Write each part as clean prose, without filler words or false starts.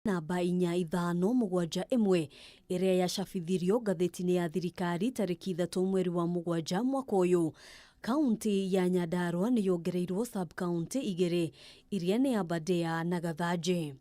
Namba 4571 ĩrĩa yacabithirio ngathĩti-inĩ ya thirikari tarĩki 3 mweri wa 7 mwaka ũyũ. Kaunti ya Nyandarua nĩ yongereirwo sub-county igĩrĩ iria nĩ Aberdare na Gathanjĩ.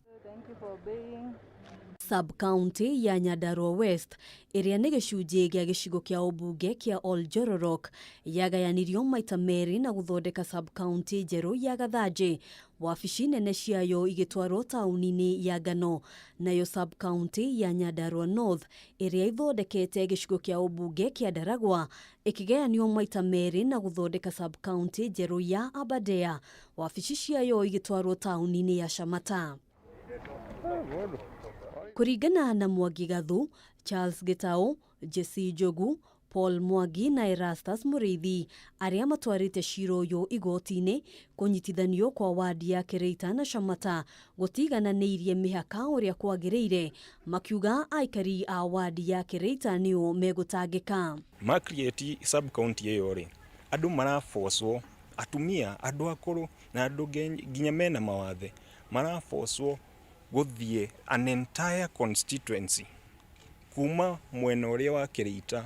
Sub-county ya Nyandarua West ĩrĩa nĩ gĩcunjĩ gĩa gĩcigo kĩa ũmbunge kĩa Oljororok yagayanirio maita merĩ na gũthondeka sub-county njerũ ya Gathanjĩ. Wabici nene ciayo igĩtwarwo taũni-inĩ ya Ngano. Nayo sub-county ya Nyandarua North ĩrĩa ĩthondekete gĩcigo kĩa ũmbunge kĩa Ndaragwa ĩkĩgayanio maita merĩ na gũthondeka sub-county njerũ ya Aberdare. Wabici ciayo igĩtwarwo taũni-inĩ ya Shamata. Kũringana na Mwangi Gathu, Charles Gĩtaũ, Jesse Njogu, Paul Mwangi na Erastus Mũrĩithi arĩa matwarĩte cira ũyũ igoti-inĩ, kũnyitithanio kwa wadi ya Kĩrĩita na Shamata gũtiigananĩirie mĩhaka ũrĩa kwagĩrĩire, makiuga aikari a wadi ya Kĩrĩita nĩo megũtangĩka. Ma create sub county ĩyo rĩ, andũ marabocwo, atumia, andũ akũrũ na andũ nginya mena mawathe marabocwo gũthiĩ an entire constituency kuma mwena ũrĩa wa Kĩrĩita,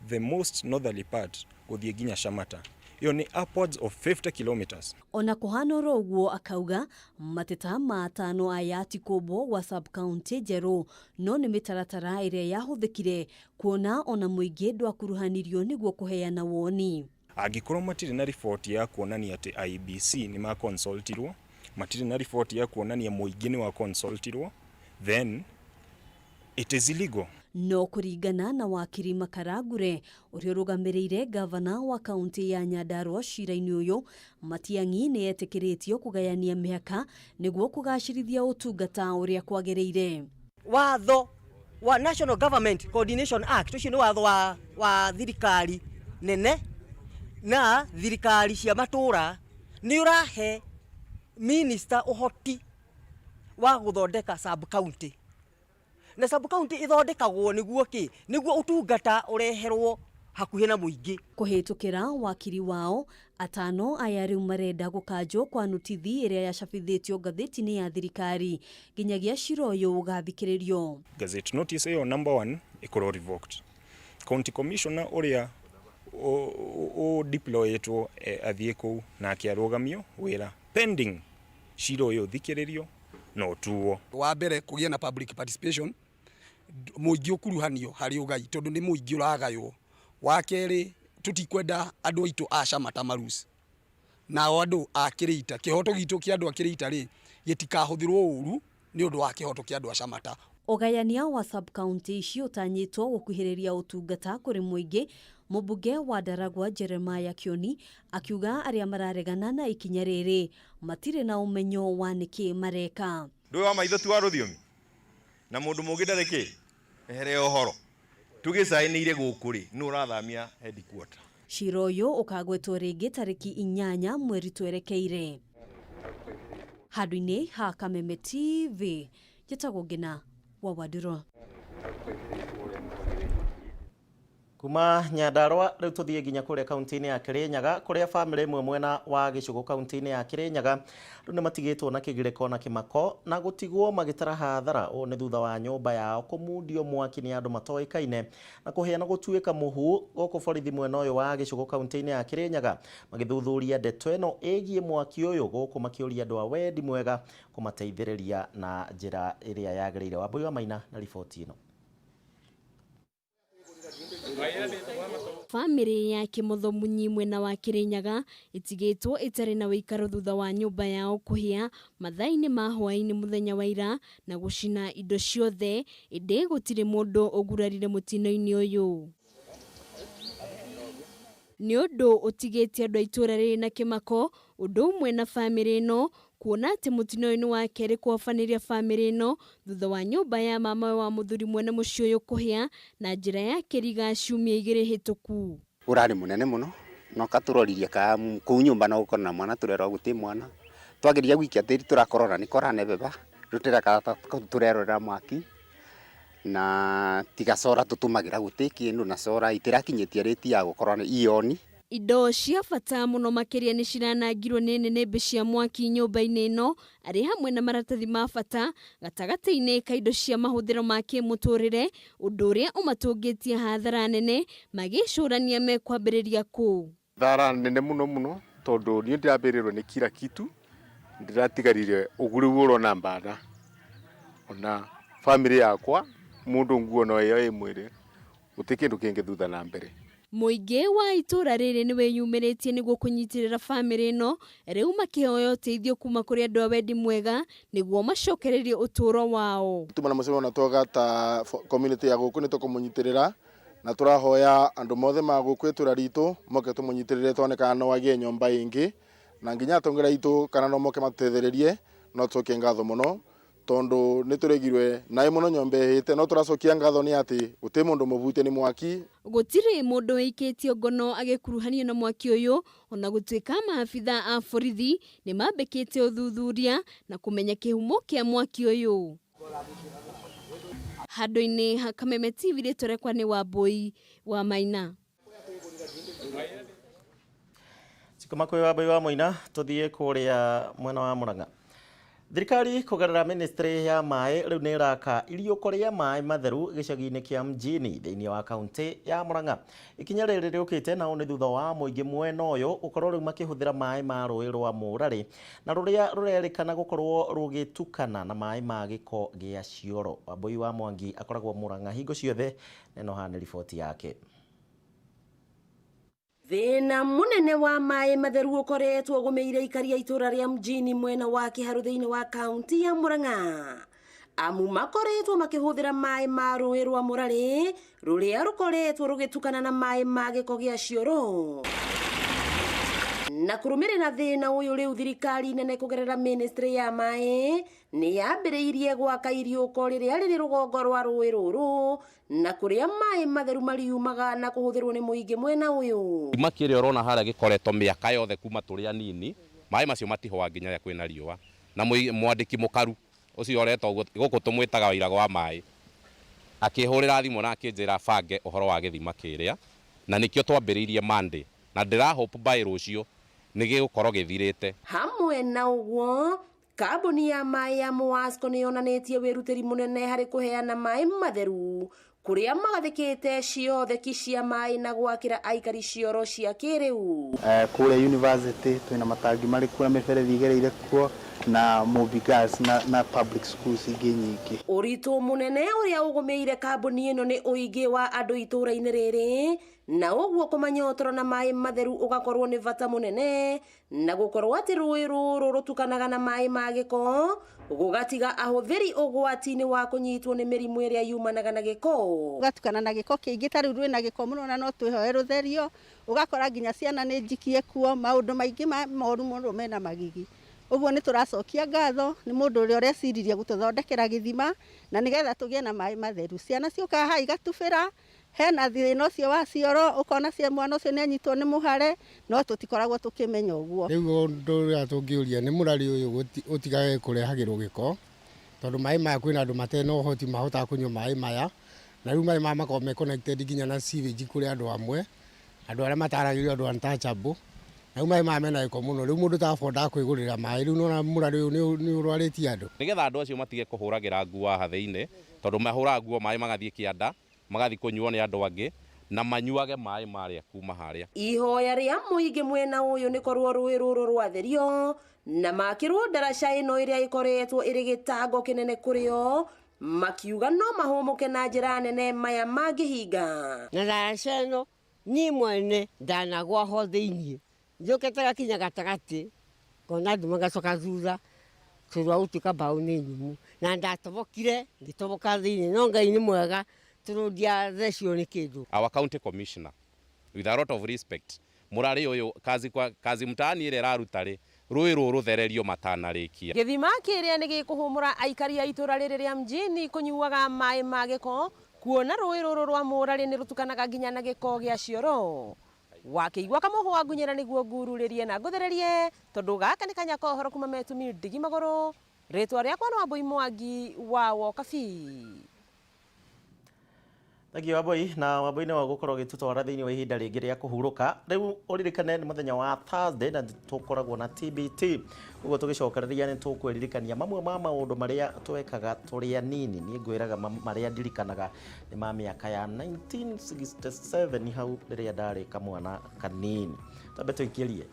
the most northerly part, gũthiĩ nginya Shamata. Ĩyo nĩ upwards of 50 kilometers. Ona kũhana oro ũguo, akauga mateta ma atano aya ti kũmbwo gwa sub-county njerũ no nĩ mĩtaratara ĩrĩa yahũthĩkire kuona ona mũingĩ ndwakuruhanirio nĩguo kũheana woni. Angĩkorwo matirĩ na riboti ya kuonania atĩ IEBC nĩ ma consultirwo, matirĩ na riboti ya kuonania mũingĩ nĩ wa consultirwo, then it is illegal. No kũringana na wakiri Makarangure ũrĩa ũrũgamĩrĩire gavana wa kaunti ya Nyandarua cira-inĩ ũyũ, Matiang'i nĩ etĩkĩrĩtio kũgayania mĩhaka nĩguo kũgacĩrithia ũtungata ũrĩa kwagĩrĩire. Watho wa National Government Coordination Act ũcio nĩ watho wa thirikari nene na thirikari cia matũra, nĩ ũrahe minister ũhoti wa gũthondeka sub county, na sub county ĩthondekagwo nĩguo kĩ? Nĩguo ũtungata ũreherwo hakuhĩ na mũingĩ. Kũhĩtũkĩra wakiri wao, atano aya rĩu marenda gũkanjwo kwa notithi ĩrĩa yacabithĩtio ngathĩti-inĩ ya thirikari nginyagia cira ũyũ ũgathikĩrĩrio. Gazette notice ĩyo number 1 ĩkorwo revoked. County commissioner ũrĩa ũ deployetwo athiĩ kũu nake arũgamio wĩra pending cira ũyũ ũthikĩrĩrio na ũtuo. Wa mbere kũgĩe na public participation, mũingĩ ũkuruhanio harĩ ũgai tondũ nĩ mũingĩ ũragaywo. Wa kerĩ tũtikwenda andũ aitũ a Shamata marus nao andũ a Kĩrĩita, kĩhoto gitũ kĩa andũ a Kĩrĩita rĩ gĩtikahũthĩrwo ũru nĩ ũndũ wa kĩhoto kĩa andũ a Shamata. Ũgayania wa sub-county ici ũtanyĩtwo gũkuhĩrĩria ũtungata kũrĩ mũingĩ. Mũmbunge wa Ndaragwa Jeremiah Kĩoni akiuga arĩa mararegana na ikinya rĩrĩ matirĩ na ũmenyo wa nĩkĩ mareka. Ndũĩ wa maitho ti wa rũthiomi na mũndũ mũngĩ ndarĩ kĩ ehere ũhoro tũgĩcainĩire gũkũ rĩ nũ ũrathamia headquarter. Cira ũyũ ũkagwetwo rĩngĩ tarĩki 8 mweri twerekeire. Handũ-inĩ ha Kameme TV, njĩtagwo Ngina wa Wandũrũ. Kuma Nyandarua rĩu tũthiĩ nginya kũrĩa kaunti-inĩ ya Kirinyaga kũrĩa bamĩrĩ ĩmwe mwena wa Gĩcũgũ kaunti-inĩ ya Kirinyaga rĩu nĩ matigĩtwo na kĩgirĩko na kĩmako na gũtigwo magĩtara hathara. Ũũ nĩ thutha wa nyũmba yao kũmundio mwaki nĩ andũ matoĩkaine na kũhĩa na gũtuĩka mũhu. Gũkũ borithi mwena ũyũ wa Gĩcũgũ kaunti-inĩ ya Kirinyaga magĩthuthuria ndeto ĩno ĩgiĩ mwaki ũyũ gũkũ makĩũria andũ a wendi mwega kũmateithĩrĩria na njĩra ĩrĩa yagĩrĩire. Wambui wa Maina na riboti ĩno. Bamĩrĩ ya Kĩmotho Munyi mwena wa Kirinyaga ĩtigĩtwo ĩtarĩ na ũikaro thutha wa nyũmba yao kũhĩa mathaa-inĩ ma hwaĩ-inĩ mũthenya wa ira na gũcina indo ciothe, ĩndĩ gũtirĩ mũndũ ũgurarire mũtino-inĩ ũyũ. Nĩ ũndũ ũtigĩte andũ a itũũra rĩrĩ na kĩmako, ũndũ ũmwe na bamĩrĩ ĩno kuona atĩ mũtino ũyũ nĩ wa kerĩ kũhobanĩria bamĩrĩ ĩno thutha wa nyũmba ya mamawe wa mũthuri mwene mũciĩ ũyũ kũhĩa na njĩra ya kĩriga ciumia igĩrĩ hĩtũku. Ũrarĩ mũnene mũno na ũkatũroririe ka kũu nyũmba no gũkorwo na mwana tũrerwo gũtirĩ mwana. Twageria gũikia tĩri tũrakorora nĩ kũranebeba rĩu tũrekara tũrerorera mwaki na tiga cora tũtũmagĩra gũtirĩ kĩndũ na cora itĩrakinyĩtie rĩti ya gũkorwo ioni. Indo cia bata mũno makĩria nĩ ciranangirwo nĩ nĩnĩmbĩ cia mwaki nyũmba-inĩ ĩno arĩ hamwe na maratathi ma bata gatagatĩ-inĩ ka indo cia mahũthĩro ma kĩmũtũrĩre, ũndũ ũrĩa ũmatũngĩtie hathara nene magĩcũrania mekwambĩrĩria kũ. Thara nene mũno mũno tondũ niĩ ndĩrambĩrĩrwo nĩ kila kitu, ndĩratigarire ũguo rĩu ũrona mbana ona family yakwa mũndũ nguo no ĩyo ĩ mwĩrĩ gũtirĩ kĩndũ kĩngĩ thutha na mbere. Mũingĩ wa itũra rĩrĩ nĩ wĩyumĩrĩtie nĩguo kũnyitĩrĩra bamĩrĩ ĩno rĩu makĩhoya ũteithio kuma kũrĩ andũ a wendi mwega nĩguo macokererie ũtũũro wao. Tuma na mũcemanio na twoga ta community ya gũkũ nĩ tũkũmũnyitĩrĩra na tũrahoya andũ mothe ma gũkũ itũra ritũ moke tũmũnyitĩrĩre tuone kana no agĩe nyũmba ĩngĩ na nginya atongoria aitũ kana no moke matũteithĩrĩrie no tũcokie ngatho mũno tondu nĩ tũregirwe naĩ mũno nyũmba ĩhĩte no tũracokia ngatho nĩ atĩ gũtirĩ mũndũ mũbutie nĩ mwaki. Gũtirĩ mũndũ wĩikĩtio ngono agĩkuruhanio na mwaki ũyũ ona gũtuĩka maabitha a borithi nĩ mambĩkĩte ũthuthuria na kũmenya kĩhumo kĩa mwaki ũyũ. Handũ-inĩ ha Kameme TV rĩtwa rĩakwa nĩ Wambui wa Maina. Cikuma kwĩ Wambui wa Maina tũthiĩ kũrĩa mwena wa Murang'a. Thirikari kũgerera ministry ya maĩ rĩu nĩ ĩraka iriũko rĩa maĩ matheru gĩcagi-inĩ kĩa Mjini thĩinĩ wa kaunti ya Murang'a. Ikinya rĩrĩ rĩũkĩte nao nĩ thutha wa mũingĩ mwena ũyũ gũkorwo rĩu makĩhũthĩra maĩ ma rũĩ rwa Mũrarĩ na rũrĩa rũrerĩkana gũkorwo rũgĩtukana na maĩ ma gĩko gĩa cioro. Wambui wa Mwangi akoragwo Murang'a hingo ciothe na ĩno haha nĩ riboti yake. Thĩna mũnene wa maĩ matheru ũkoretwo ũgũmĩire aikari a itũra rĩa Mjini mwena wa Kĩharũ thĩinĩ wa kaunti ya Murang'a. Amu makoretwo makĩhũthĩra maĩ ma rũĩ rwa Mũrarĩ rũrĩa rũkoretwo rũgĩtukana na maĩ ma gĩko gĩa cioro. Na kũrũmĩrĩra thĩna ũyũ rĩu thirikari nene kũgerera ministry ya maĩ nĩ yambĩrĩirie gwaka iriũko rĩrĩa rĩrĩ rũgongo rwa rũĩ rũrũ na kũrĩa maĩ matheru mariumaga na kũhũthĩrwo nĩ mũingĩ mwena ũyũ. Gĩthima kĩrĩa ũrona harĩa gĩkoretwo mĩaka yothe kuma tũrĩ anini, maĩ macio matihũaga nginya rĩrĩa kwĩna riũa. Na mwandĩki mũkaru ũcio ũretwo gũkũ tũmwĩtaga Wairago wa maĩ akĩhũrĩra thimũ na akĩnjĩra bange ũhoro wa gĩthima kĩrĩa, na nĩkĩo twambĩrĩirie Monday na ndĩra hope by rũciũ nĩ gĩgũkorwo gĩthirĩte. Hamwe na ũguo kambuni ya maĩ ya Muwasco nĩ yonanĩtie wĩrutĩri mũnene harĩ kũheana maĩ matheru kũrĩa magathĩkĩte ciotheki cia maĩ na gwakĩra aikari cioro cia kĩrĩu. Kũrĩa university twĩna matangi marĩ kuo na mĩberethi ĩgereire kuo na Mobi Girls na public schools ingĩ nyingĩ. Ũritũ mũnene ũrĩa ũgũmĩire kambuni ĩno nĩ ũingĩ wa andũ itũra-inĩ rĩrĩ na ũguo kũmanyotoro na maĩ matheru ũgakorwo nĩ bata mũnene na gũkorwo atĩ rũĩ rũrũ rũtukanaga na maĩ ma gĩko gũgatiga ahũthĩri ũgwati-inĩ wa kũnyitwo nĩ mĩrimũ ĩrĩa yumanaga na gĩko. Ũgatukana na gĩko kĩingĩ ta rĩu rwĩna gĩko mũno na no twĩhoe rũtherio, ũgakora nginya ciana nĩ njikie kuo, maũndũ maingĩ moru mũno mena magigi. Ũguo nĩ tũracokia ngatho nĩ mũndũ ũrĩa ũreciririe gũtũthondekera gĩthima na nĩgetha tũgĩe na maĩ matheru. Ciana ciũkaga haha igatubĩra, hena thĩna ũcio wa cioro, ũkona cia mwana ũcio nĩ anyitwo nĩ mũhare, no tũtikoragwo tũkĩmenya ũguo. Rĩu ũndũ ũrĩa tũngĩũria nĩ mũrarĩ ũyũ ũtigage kũrehagĩrwo gĩko, tondũ maĩ maya kwĩna andũ matarĩ na ũhoti mahotaga kũnyua maĩ maya, na rĩu maĩ maya makoragwo me connected nginya na sewage kũrĩ andũ amwe, andũ arĩa mataragĩrio andũ untouchable. Na rĩu maĩ maya mena gĩko mũno, rĩu mũndũ ta kwĩgũrĩra maĩ, rĩu nĩwona mũrarĩ ũyũ nĩ ũrwarĩtie andũ. Nĩgetha andũ acio matige kũhũragĩra nguo haha thĩinĩ, tondũ mahũraga nguo maĩ magathiĩ kĩanda, magathiĩ kũnyuo nĩ andũ angĩ na manyuage maĩ marĩa kuma harĩa. Ihoya rĩa mũingĩ mwena ũyũ nĩ korwo rũĩ rũrũ rwatherio na makĩrwo ndaraca ĩno ĩrĩa ĩkoretwo ĩrĩ gĩtango kĩnene kũrĩo, makiuga no mahũmũke na njĩra nene maya mangĩhinga. Na ndaraca ĩno niĩ mwene ndanagwa ho thĩiniĩ, njũkĩte gakinya gatagatĩ ngona andũ magacoka thutha tondũ wa gũtuĩka mbaũ nĩ nyũmũ, na ndatobokire ngĩtoboka thĩiniĩ, no Ngai nĩ mwega tondũ ndiathecirwo nĩ kĩndũ. Our county commissioner with a lot of respect, mũrarĩ ũyũ kazi kwa kazi mtaani ĩrĩa ĩraruta rĩ, rũĩ rũrũ rũthererio matanarĩkia. Gĩthima kĩrĩa nĩ gĩkũhũmũra aikari a itũra rĩrĩ rĩa Mjini kũnyuaga maĩ ma gĩko, kuona rũĩ rũrũ rwa Mũrarĩ nĩ rũtukanaga nginya na gĩko gĩa cioro. Wakĩigua kamũhũ wa ngunyĩra nĩguo ngururĩrie na ngũthererie, tondũ gaka nĩ kanya ka ũhoro kuma Metumi ndigi magũrũ. Rĩtwa rĩakwa nĩ Wambui Mwangi wa Wokabi. Thank you Wambui, na Wambui nĩ wagũkorwo ũgĩtũtwara thĩinĩ wa ihinda rĩngĩ rĩa kũhurũka. Rĩu ũririkane nĩ mũthenya wa Thursday na tũkoragwo na TBT, ũguo tũgĩcokereria nĩ tũkwĩririkania mamwe ma maũndũ marĩa twekaga tũrĩ anini. Niĩ ngwĩraga marĩa ndirikanaga nĩ ma mĩaka ya 1967 hau rĩrĩa ndarĩ kamwana kanini. Twambe tũikĩrie.